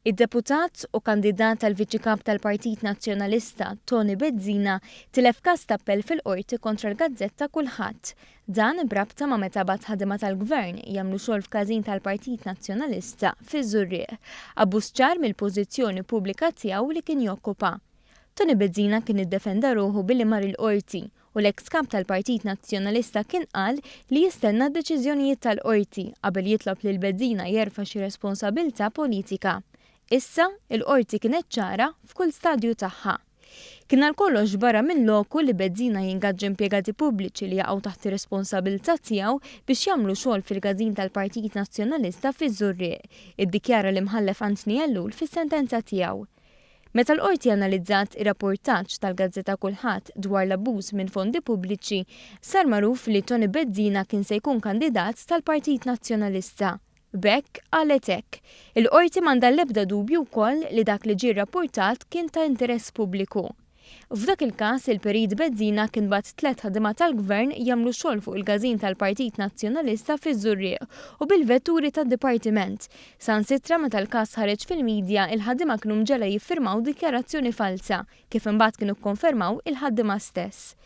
Id-deputat u kandidat għal Viċi Kap tal-Partit Nazzjonalista, Toni Bezzina, tilef każ t'appell fil-Qorti kontra l-gazzetta Kullħadd. Dan b'rabta ma' meta bagħat ħaddiema tal-Gvern jagħmlu xogħol f'każin tal-Partit Nazzjonalista fiż-Żurrieq, abbuż ċar mill-pożizzjoni pubblika tiegħu li kien jokkupa. Toni Bezzina kien iddefenda ruħu billi mar il-Qorti u l-eks Kap tal-Partit Nazzjonalista kien qal li jistenna d-deċiżjonijiet tal-Qorti qabel jitlob lil Bezzina jerfa' xi responsabilità politika. Issa, il-Qorti kienet ċara f'kull stadju tagħha. Kien għal kollox barra minn loku li Bezzina jingaġġa impjegati pubbliċi li jaqgħu taħt ir-responsabilità tiegħu biex jagħmlu xogħol fil-każin tal-Partit Nazzjonalista fiż-Żurrieq, iddikjara l-Imħallef Anthony Ellul fis-sentenza tiegħu. Meta l-Qorti analizzat ir-rappurtaġġ tal-gazzetta Kullħadd dwar l-abbuż minn fondi pubbliċi, sar magħruf li Toni Bezzina kien se jkun kandidat tal-Partit Nazzjonalista. B'hekk, qalet hekk. Il-Qorti m'għandha l-ebda dubju wkoll li dak li ġie rrappurtat kien ta' interess pubbliku. F'dak il-każ, il-Perit Bezzina kien bagħat tlett ħaddiema tal-Gvern jagħmlu xogħol fuq il-każin tal-Partit Nazzjonalista fiż-Żurrieq u bil-vetturi tad-Dipartiment. Saħansitra meta l-każ ħareġ fil-media, il-ħaddiema kienu mġegħla jiffirmaw dikjarazzjoni falza, kif imbagħad kienu kkonfermaw il-ħaddiema stess.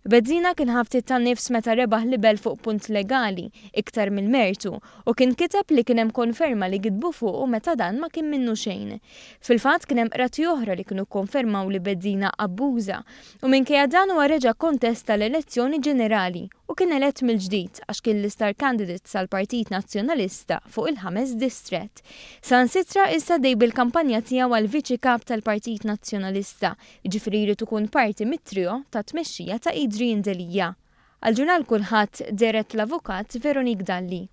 Bezzina kien ħa ftit tan-nifs meta rebaħ libell fuq punt legali, iktar mill-mertu, u kien kiteb li kien hemm konferma li gidbu fuqu meta dan ma kien minnu xejn. Fil-fatt kien hemm qrati oħra li kienu kkonfermaw li Bezzina abbuża u minkejja dan huwa reġa' kkontesta l-elezzjoni ġenerali u kien elett mill-ġdid għax kien l-istar candidate tal-Partit Nazzjonalista fuq il-ħames distrett. Saħansitra issa għaddej bil-kampanja tiegħu għal Viċi Kap tal-Partit Nazzjonalista, jiġifieri jrid ikun parti mit-trio ta' tmexxija ta' Adrian Delia. Għall-ġurnal Kullħadd dehret l-Avukat Veronique Dalli.